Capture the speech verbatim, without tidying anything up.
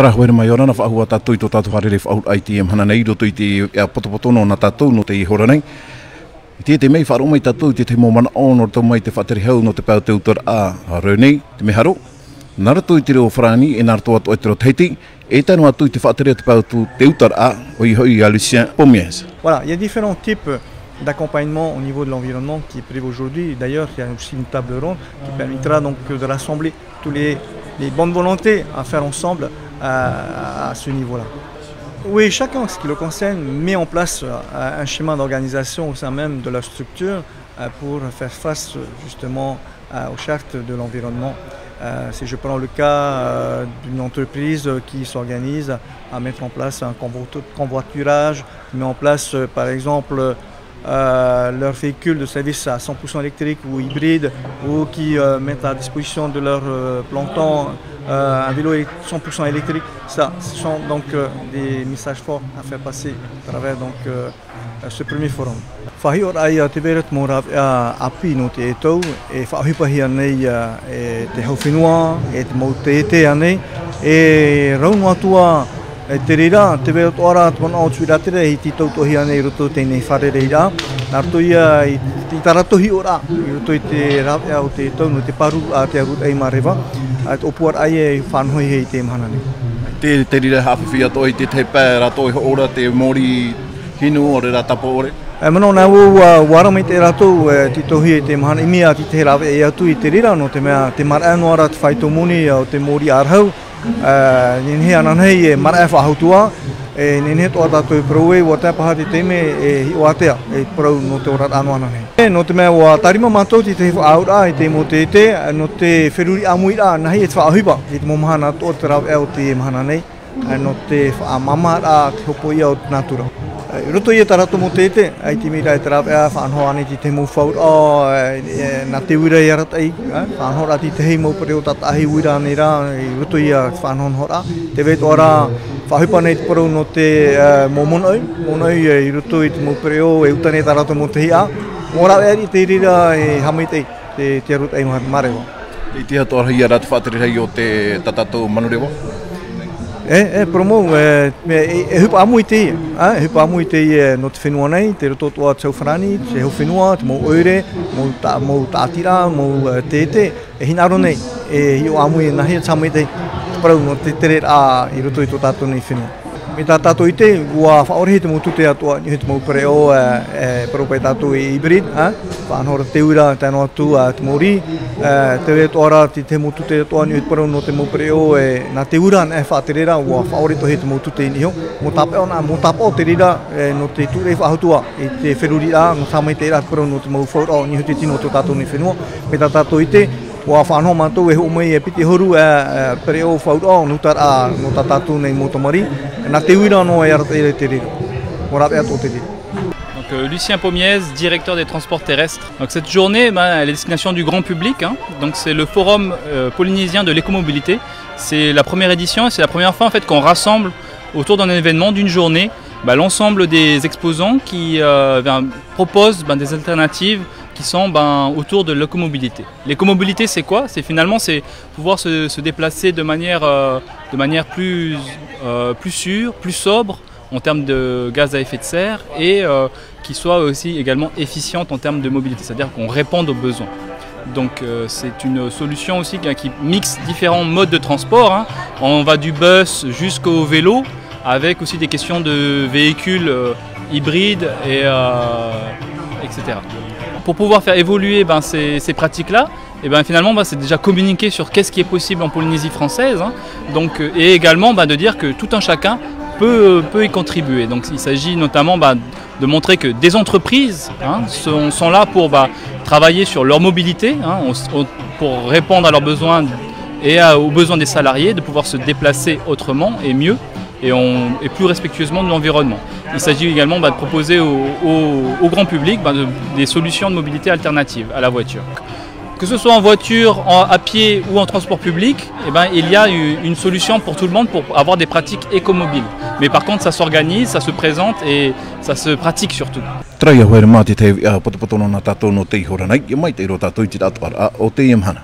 Parau haere mai, ʻia ora na, faʻahou tātou i tō tātou fārerei faʻahouraʻa i teie mahana nei, i roto i te, ā, potopoto nō nā tātou nō teie hora nei. I teie, tē mea faʻaroʻo mai tātou i te tahi mau manaʻo nō roto mai te faʻatere hau nō te pae o te utaraʻa, ā, reo nei, te mea haro, nā roto i te reo farāni, e nā roto atoʻa i te reo tahiti, e tae noa atu i te faʻatere o te pae o te utaraʻa, ʻoia hoʻi a Lucien Pommiers. Voilà, il y a différents types d'accompagnement au niveau de l'environnement qui est prévu aujourd'hui. D'ailleurs, il y a aussi une table ronde qui permettra donc de rassembler tous les, les bonnes volontés à faire ensemble à, à ce niveau-là. Oui, chacun, en ce qui le concerne, met en place, euh, un schéma d'organisation au sein même de la structure, euh, pour faire face, euh, justement, euh, aux chartes de l'environnement. Euh, si je prends le cas, euh, d'une entreprise, euh, qui s'organise à mettre en place un convo-, convoiturage, met en place, euh, par exemple, euh, leur véhicule de service à cent pour cent électrique ou hybride, ou qui, euh, mettent à disposition de leur, euh, planton, euh, un vélo cent pour cent électrique. Ça, ce sont donc, euh, des messages forts à faire passer à travers donc, euh, ce premier forum. Faʻahiʻoraʻa ia te vai ra te mau rāveʻa ʻāpī nō te ʻētau, e faʻaʻohipahia nei, ā, e te hau fenua, e te mau tētē ānei, e rau noa atu ā, e te reira, tē vai atoʻa ra te manaʻo o te Tuiratira e tītau-atoʻa-hia nei i roto i teie nei fārereiraʻa, nā roto ia i, i tā rātou hiʻoraʻa, i roto i te rāveʻa o te ʻētau nō te pārururaʻa a te arataʻi mā reva, ā, te ʻōpuaraʻa ia i faʻanahohia i teie mahana nei. Te, te reira e haʻafifi atoʻa i te tahi pae rātou e hoʻo ra te mōrī hinu, ʻaore rā tāpaʻo ʻore. E, manaʻo nā vau, ua, ua ara maitaʻi rātou, e, tītauhia i teie mahana, ʻimi ā te tahi rāveʻa atu i te reira, nō te mea, tē maraʻa noa ra te faito moni, ā, o te mōrī ʻārahu, e, nehenehe ananahi, e maraʻa faʻahou atu ā, e, nehenehe atoʻa tātou e parau ē, ʻua tae paha te taime, e hiʻo ātea, e parau nō te oraraʻa noa ananahi. E, nō te mea ʻua tārima mātou te tahi faʻaauraʻa i te mau tētē, e, nō te feruri ʻāmuiraʻa, ānei e te faʻaʻohipa, i te mau mahana atoʻa o te rāveʻa o teie mahana nei. Ā, nō te faʻamāmāraʻa te hopoiʻa o te nātura. Ā, i roto ia tā rātou mau tētē, ā, i te mea ra e te rāveʻa faʻanaho ānei te tahi mau fauraʻo, ā, e, nā te uira i arataʻi, ā, faʻanahoraʻa te tahi mau pereʻoʻo tātaʻahi uira ānei rā, i roto ia te faʻanahonahoraʻa. Tē vai atoʻa ra, faʻaʻohipa nei te parau nō te, ā, mau monoʻi, monoʻi, ā, i roto i te mau pereʻoʻo, e uta nei tā rātou mau tahi ʻā. Mau rāveʻa i te reira e haʻamaitaʻi. Te, te arataʻi mā, mā reva. Tē ʻite atoʻa ra ia rā te faʻatere rahi o te, tā tātou manureva? E, e, parau mau, e, e, e ʻohipa ʻāmui teie, ā, e ʻohipa ʻāmui teie nō te fenua nei, tei roto atoʻa te hau farāni, te hau fenua, te mau ʻoire, mau ta-, mau tāʻatiraʻa, mau, e, tētē, e hinaʻaro nei, e hiʻo ʻāmui e nāhea te haʻamaitaʻi, te parau nō te tereraʻa i roto i tō tātou nei fenua. Mai tā tātou i ʻite, ʻua faʻaʻore hia te mau tute atoʻa, i niʻa i te mau pereʻoʻo, e, e, parau paʻi tātou e hybride, ā, faʻanaho ra te uira, tae noa atu, ā, te mōrī, e, tē vai atoʻa ra te, te mau tute atoʻa, i niʻa i te parau nō te mau pereʻoʻo, e, nā te uira anaʻe e faʻatere ra, ʻua faʻaʻore atoʻa hia te mau tute i niʻa iho, mau tāpaʻo na, mau tāpaʻo te reira, e, nō te tūraʻi faʻahou atu ā, i te feruriraʻa, nō te haʻamaitaʻiraʻa te parau nō te mau fauraʻo, i niʻa i te tino o tō tātou nei fenua, mai tā tātou i ʻite, ʻUa faʻanaho mātou e hoʻo mai e piti ʻahuru, e, e, pereʻoʻo fauraʻo, nō te, ā, nō tā tātou nei mau tamariʻi, nā te uira noa e arataʻi ra i te reira. ʻUa rāveʻa atoʻa te reira. Donc, euh, Lucien Pommiez, directeur des transports terrestres. Donc, cette journée, ben, elle est à destination du grand public, hein. Donc, c'est le forum, euh, polynésien de l'écomobilité. C'est la première édition et c'est la première fois, en fait, qu'on rassemble autour d'un événement d'une journée, ben, l'ensemble des exposants qui, euh, ben, proposent, ben, des alternatives qui sont, ben, autour de l'écomobilité. L'écomobilité, c'est quoi ? C'est finalement, c'est pouvoir se, se déplacer de manière, euh, de manière plus, euh, plus sûre, plus sobre en termes de gaz à effet de serre et, euh, qui soit aussi également efficiente en termes de mobilité, c'est-à-dire qu'on réponde aux besoins. Donc, euh, c'est une solution aussi qui, qui mixe différents modes de transport, hein. On va du bus jusqu'au vélo, avec aussi des questions de véhicules, euh, hybrides et, euh, et cetera. Pour pouvoir faire évoluer, ben, ces, ces pratiques-là, eh ben, finalement, ben, c'est déjà communiquer sur qu'est-ce qui est possible en Polynésie française, hein. Donc, euh, et également, ben, de dire que tout un chacun peut, peut y contribuer. Donc, il s'agit notamment, ben, de montrer que des entreprises, hein, sont, sont là pour, ben, travailler sur leur mobilité, hein, on, on, pour répondre à leurs besoins et à, aux besoins des salariés, de pouvoir se déplacer autrement et mieux et, on, et plus respectueusement de l'environnement. Il s'agit également, bah, de proposer au, au, au grand public, bah, de, des solutions de mobilité alternatives à la voiture. Que ce soit en voiture, en, à pied ou en transport public, eh ben, il y a u-, une solution pour tout le monde pour avoir des pratiques écomobiles. Mais par contre, ça s'organise, ça se présente et ça se pratique surtout. Terā ia haere mai te tahi, ā, potopoto nō nā tātou nō teie hora nei, ʻia maitaʻi roa tātou i te atoʻaraʻa o teie mahana.